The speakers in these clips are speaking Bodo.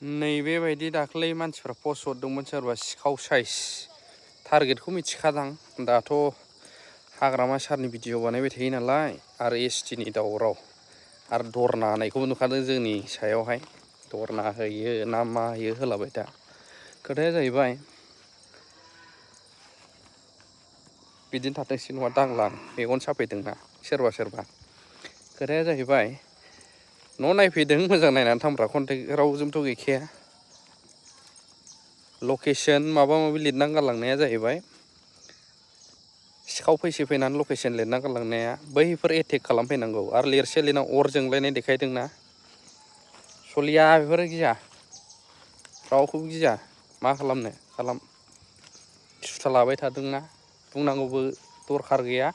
नैबेबायदि दाख्लै मानसिफ्रा पस्ट हरदोंमोन सोरबा सिखाव साइज टारगेटखौ मिथिखादां दाथ' हाग्रामा सारनि भिडिअ बानायबाय थायो नालाय आरो एसटिनि दावराव आरो धरना होनायखौबो नुखादों जोंनि सायावहाय धरना होयो ना मा होयो होलाबाय दा खोथाया जाहैबाय बिदिनो थाथोंसै नङा दांला मेगन साफैदोंना सोरबा खोथाया जाहैबाय न' नायफैदों मोजां नायनानै थांब्रा कन्टेक्ट रावजोंथ' गैखाया लकेसन माबा माबि लिरनानै गालांनाया जाहैबाय सिखाव फैनानै लकेसन लिरना गालांनाया बैफोर एटेक खालामफैनांगौ आरो लिरसे लिरना अर जोंलायनाय देखायदोंना सलिया बेफोरो गिया रावखौबो गिया मा खालामनो खालाम सुथा लाबाय थादोंना बुंनांगौबो दरखार गैया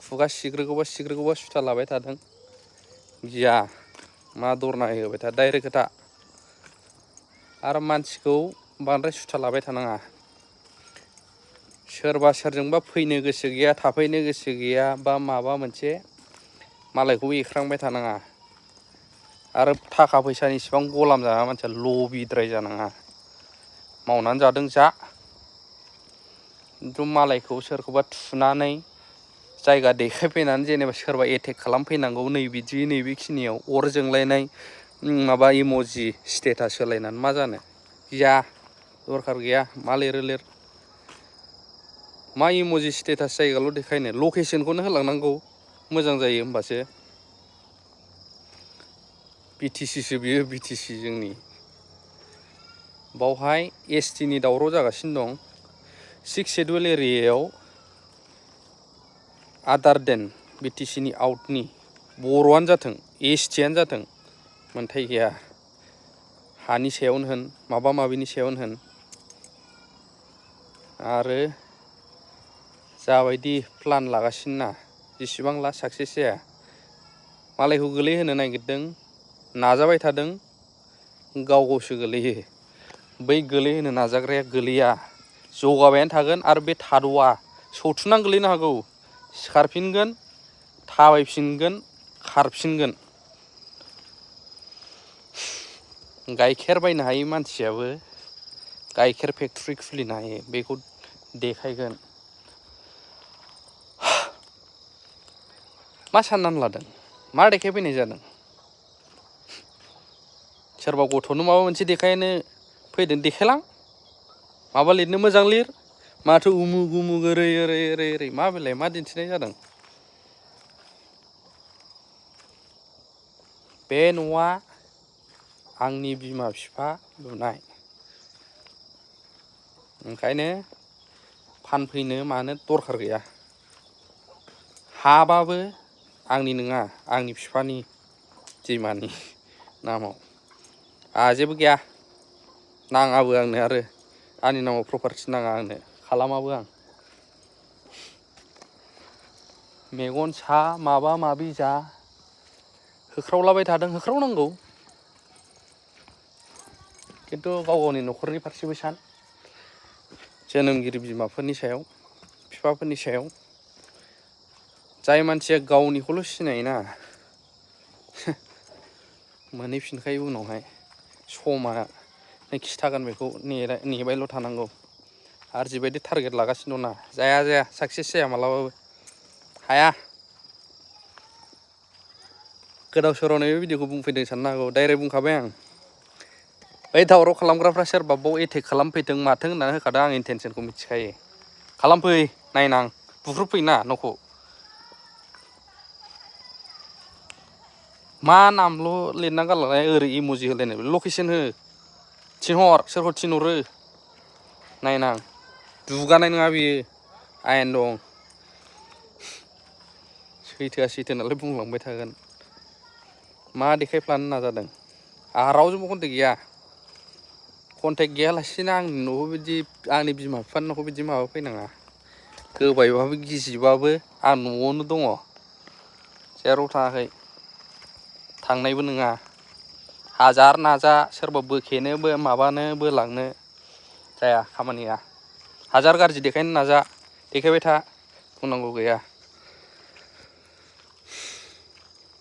खुगा सिग्रोगौबा सुथा लाबाय थादों गिया मा दरना होबाय था डाइरेक्ट खोथा आरो मानसिखौ बांद्राय सुथा लाबाय थानाङा सोरबा सोरजोंबा फैनो गोसो गैया थाफैनो गोसो गैया बा माबा मोनसे मालायखौबो एख्रांबाय थानाङा आरो थाखा फैसानि इसिबां गलाम जानाङा मानसिया लबिद्राय जानाङा मावनानै जादों जा खिन्थु मालायखौ सोरखौबा थुनानै जायगा देखायफैनानै जेनेबा सोरबा एटेक खालामफैनांगौ नैबेखिनियाव अर जोंलायनाय माबा इम'जि स्टेटास होलायनानै मा जानो गिया दरखार गैया मा लिरो लिर मा इम'जि स्टेटास जायगाल' देखायनो लकेसनखौनो होलांनांगौ मोजां जायो होमबासो बिटिसिसो बियो बिटिसि जोंनि बावहाय एसटिनि दावराव जागासिनो दं 6 सेडुल एरियायाव आदार देन बिटिसिनि आउटनि बर'आनो जाथों एसटिआनो जाथों मोनथाय गैया हानि सायावनो होन माबा माबिनि सायावनो होन आरो जाबायदि प्लान लागासिनो ना जेसेबां ला साक्सेस जाया मालायखौ गोलैहोनो नागिरदों नाजाबाय थादों गावसो गोलैयो बै गोलैहोनो नाजाग्राया गोलैया जौगाबायानो थागोन आरो बे थाद'आ सौथुनानै गोलैनो हागौ सिखारफिनगोन थाबायफिनगोन खारफिनगोन गाइखेर बायनो हायै मानसियाबो गाइखेर फेक्टरि खुलिनो हायो बेखौ देखायगोन मा साननानै लादों मा देखायफैनाय जादों सोरबा गथ'नो माबा मोनसे देखायनो फैदों देखायलां माबा लिरनो मोजां लिर माथो उमुग उमुग ओरै मा बेलाय मा दिन्थिनाय जादों बे न'आ आंनि बिमा बिफा लुनाय ओंखायनो फानफैनो मानो दरखार गैया हाबाबो आंनि नङा आंनि बिफानि बिमानि नामाव आंहा जेबो गैया नाङाबो आंनो आरो आंनि नामाव प्रपार्टि नाङा आंनो खालामाबो आं मेगन सा माबा माबि जा होख्रावलाबाय थादों होख्रावनांगौ खिन्थु गाव गावनि न'खरनि फारसेबो सान जोनोमगिरि बिमाफोरनि सायाव बिफाफोरनि सायाव जाय मानसिया गावनिखौल' सिनायोना मोनहैफिनखायो उनावहाय समा खिथागोन बेखौ नेबायल' थानांगौ आरो जिबायदि टारगेट लागासिनो दंना जाया साक्सेस जाया मालाबाबो हाया गोदाव सोराव नैबे भिडिअखौ बुंफैदों साननो हागौ डाइरेक्ट बुंखाबाय आं बै दावराव खालामग्राफ्रा सोरबा बाव एटेक खालामफैथों माथों होननानै होखादों आं इन्टेनसनखौ मिथिखायो खालामफै नायनां बुख्रुबफैना न'खौ मा नामल' लिरना गालांनाय ओरै इम'जि होलायनाय लकेसन हो थिनहर सोरखौ थिनहरो नायनां दुगानाय नङा बियो आयेन दं सैथोआ सैथो नालाय बुंलांबाय थागोन मा देखायफ्लानो नाजादों आंहा रावजोंबो कन्टेक्ट गैयालासिनो आंनि न'खौ बिदि आंनि बिमा बिफानि न'खौ बिदि माबा फैनाङा गोबायबाबो गिजिबाबो आं न'आवनो दङ जेराव थाङाखै थांनायबो नङा हाजार नाजा सोरबा बोखेनो माबानो बोलांनो जाया खामानिया हाजार गाज्रि देखायनो नाजा देखायबाय था बुंनांगौ गैया